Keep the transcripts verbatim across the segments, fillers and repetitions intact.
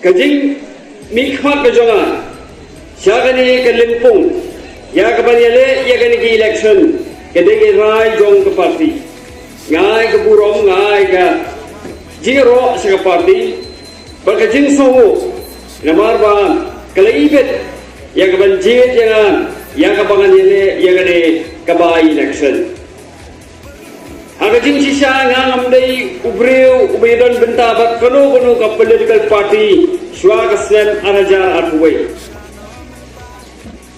Ka jingmihkhmat ka jong nga sha kane ka lympung ïa ka ban ïaleh ïa kane ka election ka dei ka rai jong ka party. Nga ai ka burom, nga ai ka jingïaroh sha ka party bad ka jingsngewbha namar ba ka la ibit ïa ka ban jied ïa nga ïa ka ban ngan ïaleh ïa kane ka by-election. Ha ka jingshisha nga ngam dei u briew uba ïadon bynta bad kano kano ka political party shuwa ka snem ar hajar arphew wei.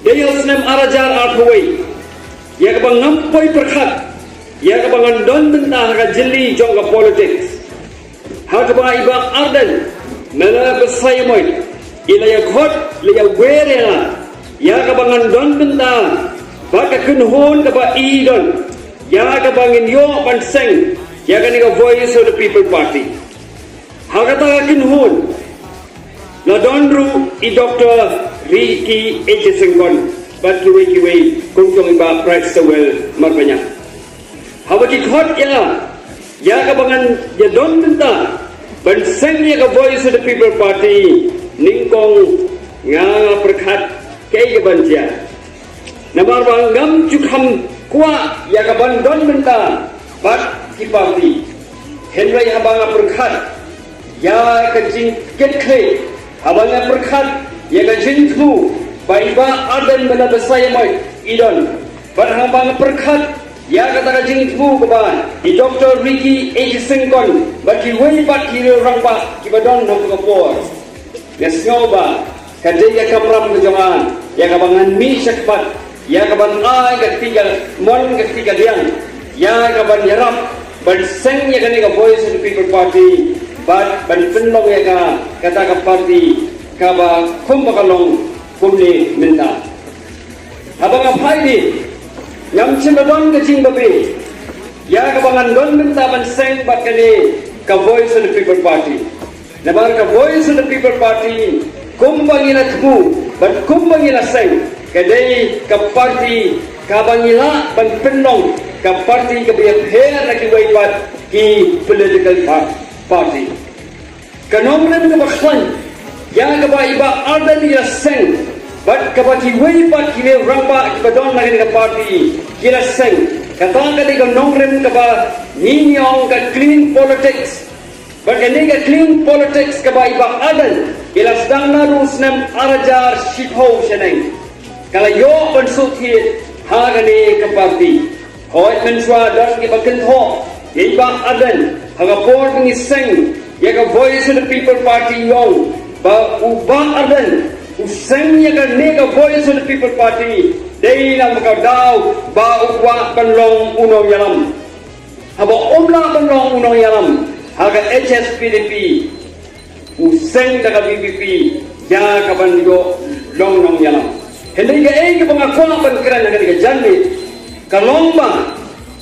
Dei ha u snem ar hajar arphew wei ïa kaba ngam poi pyrkhat ïa kaba ngan don bynta ha ka jylli jong ka politics. Ha kaba i Bah Ardent me la bsa ïa moi i la ïa khot la ïa wer ïa nga ïa kaba ngan don bynta bad ka kynhun kaba i don ïa kaba ngin ïoh ban seng ïa kane ka Voice of the People Party. Ha kata ka kynhun la don ruh i Doctor Ricky H Syngkon bad kiwei kiwei kum jong i Bah Brightstarwell Marbaniang. Haba ki khot ïa nga ïa kaba ngan ïa don bynta ban seng ïa ka Voice of the People Party, nyngkong nga pyrkhat kaei kaban jia. Namar ba ngam ju kham kwah ïa kaban don bynta bad ki party. Hynrei haba nga pyrkhat ïa ka jingkitkhlieh, haba nga pyrkhat ïa ka jingthmu ba i Bah Ardent me la bsa ïa moi i don, bad haba nga pyrkhat ïa kata ka jingthmu kaba i Doctor Ricky H Syngkon bad kiwei pat ki rangbah kiba don ha ka por. Nga sngew ba ka dei ka kamram ka jong nga ïa kaba ngan mih shakhmat ïa kaban ai ka kti ka mon ka kti ka liang ïa kaban ïarap ban seng ïa kane ka Voice of the People Party bad ban pynlong ïa ka kata ka party kaba kumba ka long kumne mynta. Haba nga phai dien ngam shym la don ka jingbabe ïa kaba ngan don bynta ban seng bad kane ka Voice of the People Party. Namar ka Voice of the People Party kumba ngi la thmu bad kumba ngi la seng ka dei ka party kaba ngi lah ban pynlong ka party kaba ïapher na kiwei pat ki political pa- party. Ka nongrim kaba khlaiñ ïa kaba i Bah Ardent i la seng bad kaba kiwei pat ki rangbah kiba don na kane ka party ki la seng, kata ka dei ka nongrim kaba ngi ong ka clean politics. Bad kane ka clean politics kaba i Bah Ardent i la sdang naduh u snem ar hajar shiphew shaneng ka la ïoh ban shu thied ha kane ka party. Hooid, mynshuwa don kiba kynthoh ïa i Bah Ardent ha ka por ba ngi seng ïa ka Voice of the People Party, i ong ba u Bah Ardent u seng ïa kane ka Voice of the People Party dei namar ka daw ba u kwah ban long u nongïalam. Haba um lah ban long u nongïalam ha ka H S P D P, u seng da ka V P P ïa kaban ïoh long nongïalam. Hynrei kaei kaba nga kwah ban kren ha kane ka janmiet ka long ba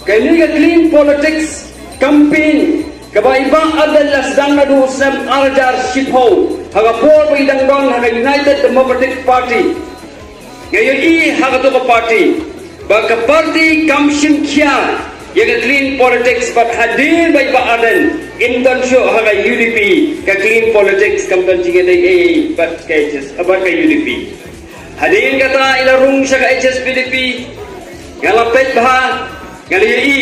kane ka clean politics campaign kaba i Bah Ardent i la sdang naduh u snem ar hajar shiphew ha ka por ba i dang don ha ka United Democratic Party. Nga ïohi ha kato ka party ba ka party kam shim khia ïa ka clean politics, bad hadien ba i Bah Ardent im don shuh ha ka U D P, ka clean politics kam don jingïadei ei ei bad ka H S, bad ka U D P. Hadien kata i la rung sha ka H S P D P. Nga la peit bha, nga la ïohi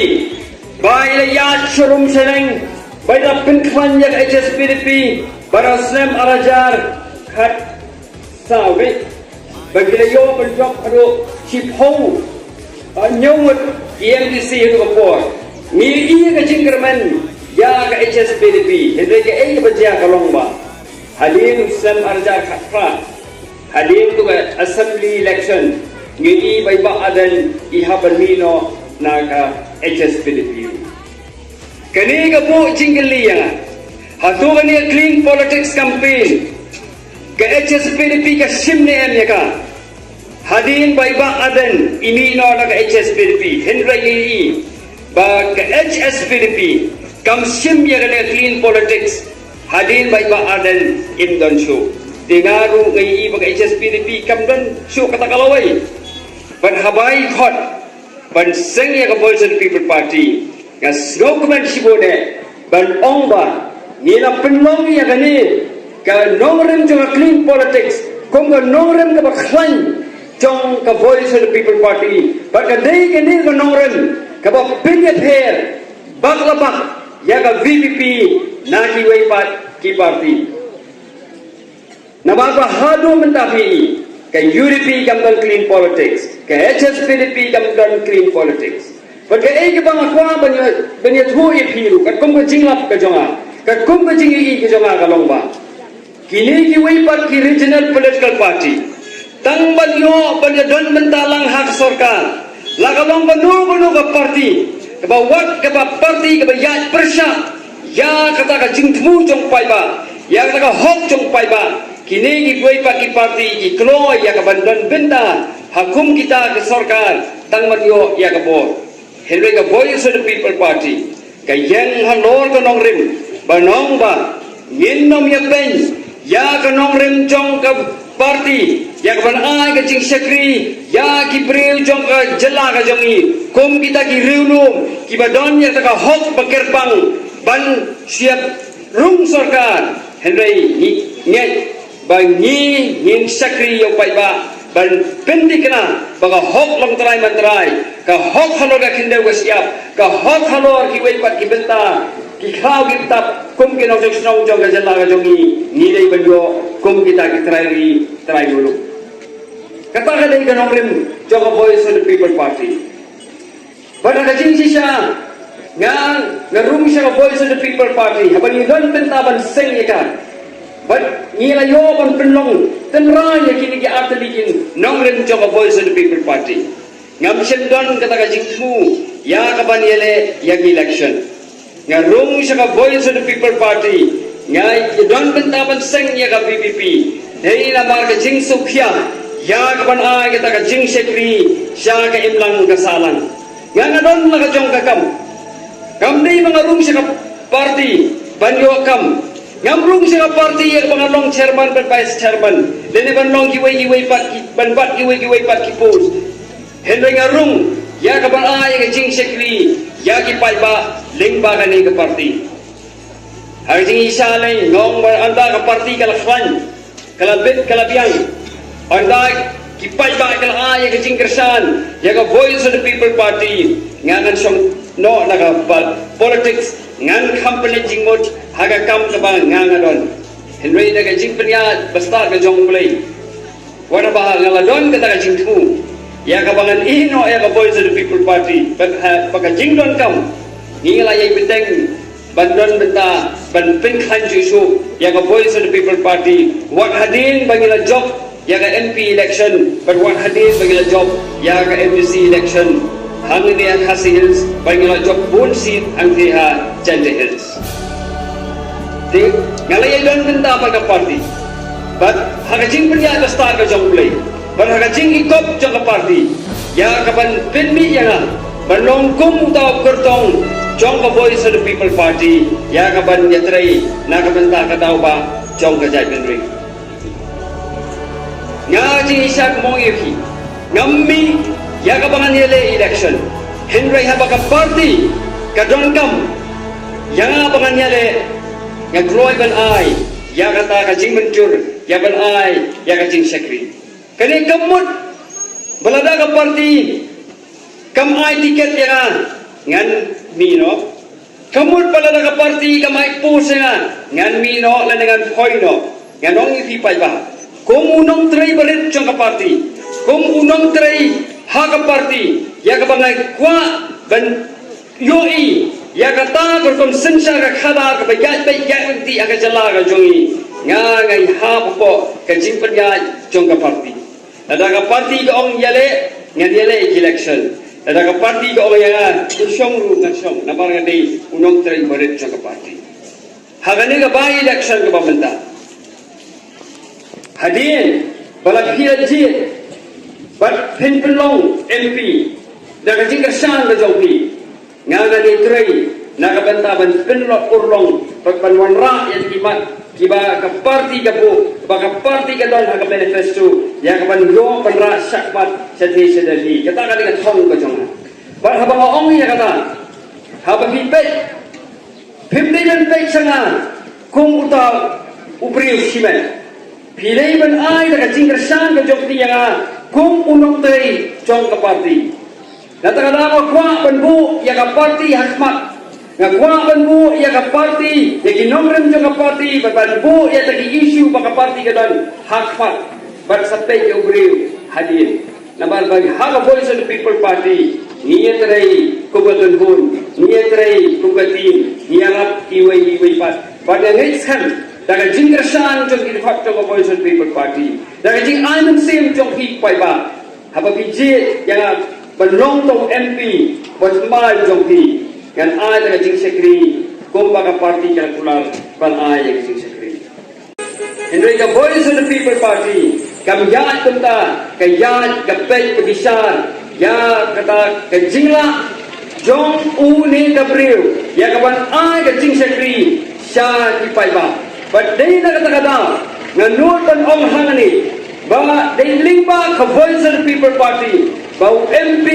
ba i la ïaid sharum shaneng ba i la pynkhlaiñ ïa ka H S P D P bad ha u snem ar hajar khat saw, ba ki la ïoh ban jop haduh shiphew, ah, hynñiew ngut ki M D C haduh ka por. Ngi ïohi ïa ka jingkyrmen ïa ka H S P D P, hynrei kaei kaba jia ka long ba hadien u snem ar hajar khatphra, hadien tu ka assembly election, ngi ïohi ba i Bah Ardent i hap ban mih noh na ka H S P D P. Kane ka buh jingkylli ïa nga. Hato kane ka clean politics campaign ka H S P D P ka shim ne em ïa ka? Hadien ba i Bah Ardent i mih noh na ka H S P D P, hynrei ngi ïohi ba ka H S P D P kam shim ïa kane ka clean politics hadien ba i Bah Ardent im don shuh. Te nga ruh nga ïohi ba ka H S P D P kam don shuh kata ka lawei. Bad haba i khot ban seng ïa ka Voice of the People Party, nga sngewkmen shibun eh ban ong ba ngi la pynlong ïa kane ka nongrim jong ka clean politics, kum ka nongrim kaba khlaiñ jong ka Voice of the People Party. Bad ka dei kane ka nongrim kaba pynïapher bak la bak ïa ka V P P na kiwei pat ki party. Namar ba haduh mynta phi, ka U D P kam don clean politics, ka H S P D P kam don clean politics. Bad kaei kaba nga kwah ban ïa, ban ïathuh ïa phi ruh, katkum ka jinglap ka jong nga, katkum ka jingïohi ka jong nga ka long ba kine kiwei pat ki regional political party, tang ban ïoh ban ïadon bynta lang ha ka sorkar, la ka long kano kano ka party, kaba wat kaba party kaba ïaid pyrshah ïa kata ka jingthmu jong paidbah, ïa kata ka hok jong paidbah, kine kiwei pat ki party ki kloi ïa ka ban don bynta ha kum kita ka sorkar tang ban ïoh ïa ka bor. Hynrei ka Voice of the People Party ka ïeng halor ka nongrim ban ong ba ngin ym ïa peiñ ïa ka nongrim jong ka party, ïa ka ban ai ka jingshakri ïa ki briew jong ka jylla ka jong ngi, kum kita ki riewlum kiba don ïa kata ka hok ba kyrpang ban shu ïa rung sorkar. Hynrei ngi ngeit ba ngi ngin shakri ïa u paidbah ban pynthikna ba ka hok long trai man trai, ka hok halor ka khyndew ka shyiap, ka hok halor kiwei pat ki bynta, ki khlaw ki btap, kum ki nongshong shnong jong ka jylla ka jong ngi, ngi dei ban ïoh kum kita ki trai ri trai muluk. Kata ka dei ka nongrim jong ka Voice of the People Party. Bad ha ka jingshisha, nga, nga rung sha ka Voice of the People Party haba ngi don bynta ban seng ïa ka. Bad ngi la ïoh ban pynlong tynrai ïa kine ki artylli ki nongrim jong ka Voice of the People Party. Ngam shym don kata ka jingthmu ïa ka ban ïaleh ïa ka election. Nga rung sha ka Voice of the People Party, nga ïa don bynta ban seng ïa ka V P P dei namar ka jingsngewkhia ïa ka ban ai kata ka jingshakri sha ka imlang ka sahlang. Nga, nga don la ka jong ka kam. Kam dei ba nga rung sha ka party ban ïoh kam. Ngam rung sha ka party ïa ka ba ngan long chairman bad vice chairman, lane ban long kiwei kiwei pat ki, ban bat kiwei kiwei pat ki post. Hynrei nga rung ïa ka ban ai ïa ka jingshakri ïa ki paidbah lyngba kane ka party. Ha ka jingshisha lei nga ong ba ynda ka party ka la khlaiñ, ka la bit, ka la biang, ynda ki paidbah ki la ai ïa ka jingkyrshan ïa ka Voice of the People Party, nga ngan shong noh na ka pa-, politics, ngan kham pynleit jingmut ha ka kam kaba nga, nga don. Hynrei da ka jingpynïaid bastad ka jong U Blei, wat haba nga la don kata ka jingthmu ïa kaba ngan ïehnoh ïa ka Voice of the People Party, bad ha, bad ka jingdonkam, ngi la ïai bteng ban don bynta ban pynkhlaiñ shuh shuh ïa ka Voice of the People Party, wat hadien ba ngi la jop ïa ka M P election, bad wat hadien ba ngi la jop ïa ka M D C election. Hangne ha Khasi Hills ba ngi la jop bun seat hangtei ha Jaintia Hills. Te nga la ïai don bynta bad ka party, bad ha ka jingpynïaid bastad ka jong U Blei, bad ha ka jingïakop jong ka party ïa ka ban pynmih ïa nga ban long kum uta u kyrtong jong ka Voice of the People Party ïa ka ban ïatrei na ka bynta ka daw ba jong ka jaitbynriew. Nga jingshisha kumno ïa phi, ngam mih ïa ka ba ngan ïaleh election. Hynrei haba ka party ka donkam ïa nga ba ngan ïaleh, nga kloi ban ai ïa kata ka jingmynjur ïa ban ai ïa ka jingshakri. Kane kam mut ba lada ka party kam ai ticket ïa nga, ngan mih noh. Kam mut ba lada ka party kam ai post ïa nga, ngan mih noh lane ngan poi noh. Ngan ong ïa phi paidbah, kum u nongtrei barit jong ka party, kum u nongtrei ha ka party ïa kaba nga kwah ban ïohi ïa kata ka rukom synshar ka khadar kaba ïaid beit ïaid ryntih ha ka jylla ka jong ngi, nga, nga ïahap hapoh ka jingpynïaid jong ka party. Lada ka party ka ong ïaleh, ngan ïaleh election. Lada ka party ka ong ïa nga to shong ruh ngan shong, namar nga dei u nongtrei barit jong ka party. Ha kane ka by-election kaba mynta, hadien ba la phi la jied bad phin pynlong M P da ka jingkyrshan ka jong phi, nga, ngan ïatrei na ka bynta ban pynlong urlong bad ban wanrah ïa ki mat kiba ka party ka buh, ba ka party ka don ha ka manifesto, ïa ka ban ïoh ban rah shakmat shathie sha Delhi. Kata ka dei ka thong ka jong nga. Bad haba nga ong ïa kata, haba phi peit, phim dei ban peit sha nga kum uta u briew shimet. Phi dei ban ai da ka jingkyrshan ka jong phi ïa nga kum u nongtrei jong ka party. Na kata ka daw nga kwah ban buh ïa ka party ha khmat. Nga kwah ban buh ïa ka party, ïa ki nongrim jong ka party, bad ban buh ïa kita ki issue ba ka party ka don ha khmat. Bad sa peit ïa u briew hadien. Namar ba ha ka Voice of the People Party ngi ïatrei kum ka kynhun, ngi ïatrei kum ka team, ngi ïarap iwei iwei pat. Bad nga ngeit skhem da ka jingkyrshan jong ki dkhot jong ka Voice of the People Party, da ka jingai mynsiem jong phi paidbah, haba phi jied ïa nga ban long tang u M P ba thymmai jong phi, ngan ai da ka jingshakri kumba ka party ka la kular ban ai ïa ka jingshakri. Hynrei ka Voice of the People Party kam ïaid kumta, ka ïaid ka peit ka bishar ïa kata ka jinglah jong une ka briew ïa ka ban ai ka jingshakri sha ki paidbah. Bad dei na kata ka daw nga nud ban ong hangne ba dei lyngba ka Voice of the People Party ba u M P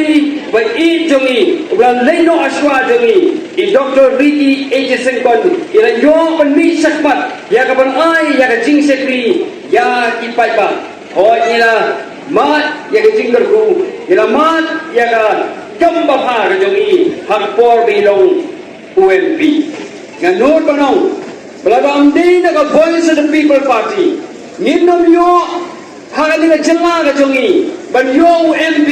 ba ïeit jong ngi, uba la leit noh shuwa jong ngi, i Doctor Ricky A J Syngkon, i la ïoh ban mih shakhmat ïa ka ban ai ïa ka jingshakri ïa ki paidbah. Hooid, ngi la mad ïa ka jingkyrkhu, ngi la mad ïa ka kam ba bha ka jong i ha ka por ba i long u M P. Nga nud ban ong ba lada ym dei na ka Voice of the People Party, ngin ym ïoh ha kane ka jylla ka jong i ban ïoh u M P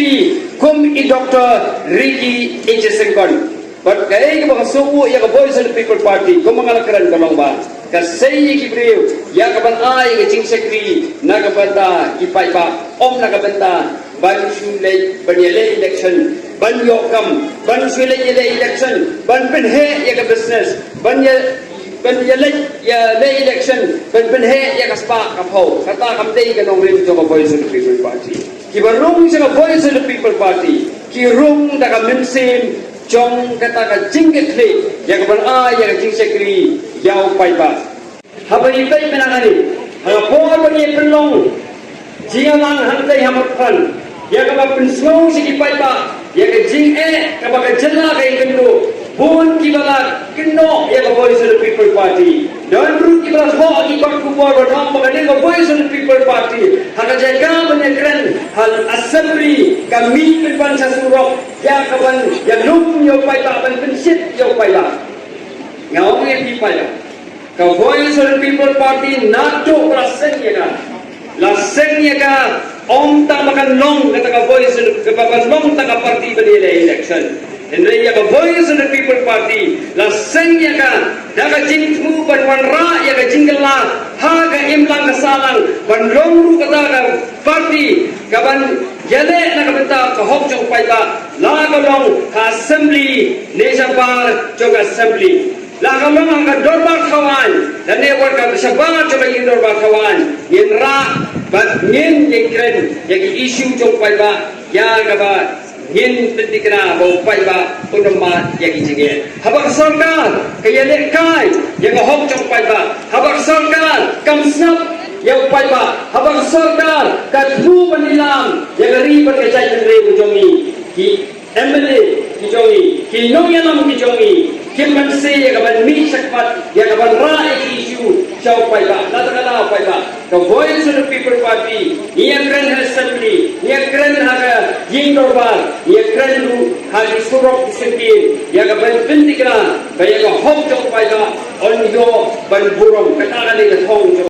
kum i Doctor Ricky A J Syngkon. Bad kaei kaba nga sngewthuh ïa ka Voice of the People Party, kumba nga la kren, ka long ba ka sei ïa ki briew ïa ka ban ai ka jingshakri na ka bynta ki paidbah, ym na ka bynta ban shu leit ban ïaleh election ban ïoh kam, ban shu leit ïaleh election ban pynheh ïa ka business, ban ïa, ban ïaleh, ïaleh election ban pynheh ïa ka spah ka phew. Kata kam dei ka nongrim jong ka Voice of the People Party. Kiba rung jong ka Voice of the People Party ki rung da ka mynsiem jong kata ka jingkitkhlieh ïa ka ban ai ïa ka jingshakri ïa u paidbah. Haba ngi peit mynta kane, ha ka por ba ngi pynlong jingïalang hangtei ha Motphran ïa kaba pynsngew sha ki paidbah ïa ka jingeh kaba ka jylla ka ïakynduh, bun kiba la kynnoh ïa ka Voice of the People Party. Don ruh kiba la thoh ha ki kot khubor ba ong ba kane ka Voice of the People Party, ha ka jaka ban ïakren ha Assembly, ka mih pynban sha surok ïa ka ban ïalum ïa u paidbah, ban pynshit ïa u paidbah. Nga ong ïa phi paidbah, ka Voice of the People Party naduh ba la seng ïa ka, la seng ïa ka, ym tang ba kan long kata ka Voice of the, ba kan long tang ka party ban ïaleh election. Hynrei ïa ka Voice of the People Party la seng ïa ka da ka jingthmu ban wanrah ïa ka jingkylla ha ka imlang ka sahlang, ban long ruh kata ka party kaban ïaleh na ka bynta ka hok jong u paidbah, la ka long ha Assembly ne shabar jong ka Assembly. La ka long ha ka dorbar thawaiñ lane wat ka shabar jong ka ïing dorbar thawaiñ, ngin rah bad ngin ïakren ïa ki issue jong u paidbah, ïa kaba ngin pynthikna ba u paidbah un ym mad ïa ki jingeh. Haba ka sorkar ka ïalehkai ïa ka hok jong u paidbah, haba ka sorkar kam sngap ïa u paidbah, haba ka sorkar ka thmu ban ïalam ïa ka ri bad ka jaitbynriew jong ngi, ki M L A ki jong ngi, ki nongïalam ki jong ngi, kim banse ïa ka ban mih shakhmat ïa ka ban rah ïa ki issue sha u paidbah. Na kata ka daw paidbah, ka Voice of the People Party ngi ïakren ha Assembly, ngi ïakren ha ka ïing dorbar, ngi ïakren ruh ha ki surok ki syngkien ïa ka ban pynthikna ba ïa ka hok jong u paidbah un ïoh ban burom. Kata ka dei ka thong jong